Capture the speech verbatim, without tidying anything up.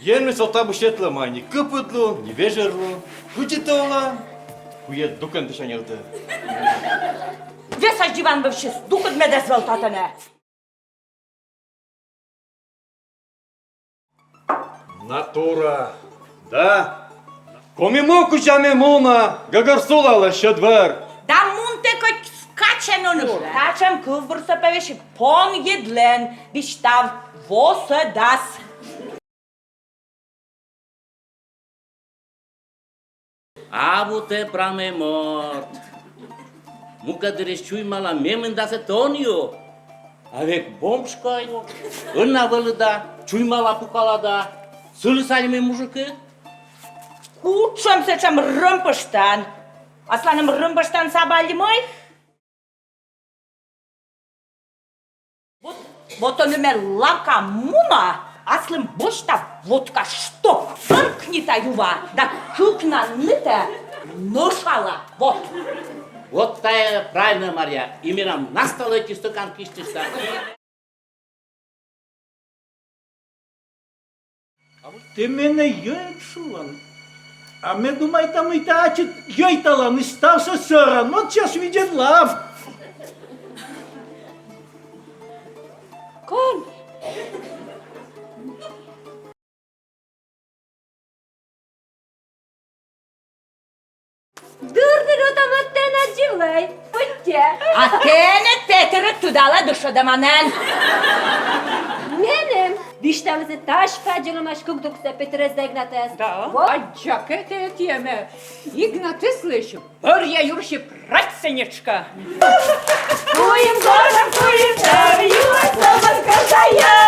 Енмыс со табу сетлӧма ни кыпыдлун, ни вежӧрлун. Кыдзи тэ олан, куйӧд дукӧн тысянь ӧвтыштӧ. Весась диван вывсьыс, дукыд медӧс вӧлі татӧн. Натура. Да. Коми му кузя ме муна, гӧгӧр сулалӧ сьӧд вӧр. Да мун тэ кӧть скачӧн ӧні жӧ. Татшӧм кывбурсӧ пӧ весиг понйыдлӧн висьтав во сӧдас. Абу тэ прамӧй морт. Мукӧддырйи чуймала ме мында сэсся он ю. А век бомж кӧть. Ӧні вӧлі да, чуймала пукала да. Сылы сань ми мужикы. Кутшӧм сэтшӧм рӧмпӧштан? Асланым рӧмпӧштан сабаль мый? Вот, вот ӧні ме лавкаӧ муна, аслым босьта водка, што пӧркнита юа да кыкнаннытӧ нӧшала. Вот. Вот тайӧ правильнӧ, Марья. И менам насталӧ ӧти стӧкан кисьтышта. А вот тэ менӧ йӧйт шуан. А ме думайта, мый тэ ачыд йӧйталан и ставсӧ сӧран. Вот час видзӧдлам. Кӧн? Дыр, дыр, ӧта вот тэнад дзивлӧй. Пыттьӧ. А тэнад, Петыр, тыдалӧ дышӧдӧманӧн. Меным висьталісны тадз кадзелӧмаӧсь кык дуксӧ, Петырӧс да Игнатӧс. Да. Вот. Аддза кӧ тэ, тіянӧ Игнатыслысь бӧръя юрси прӧстӧнечка. Куим гожӧм, куим тӧв юас, сӧмын кӧрзая.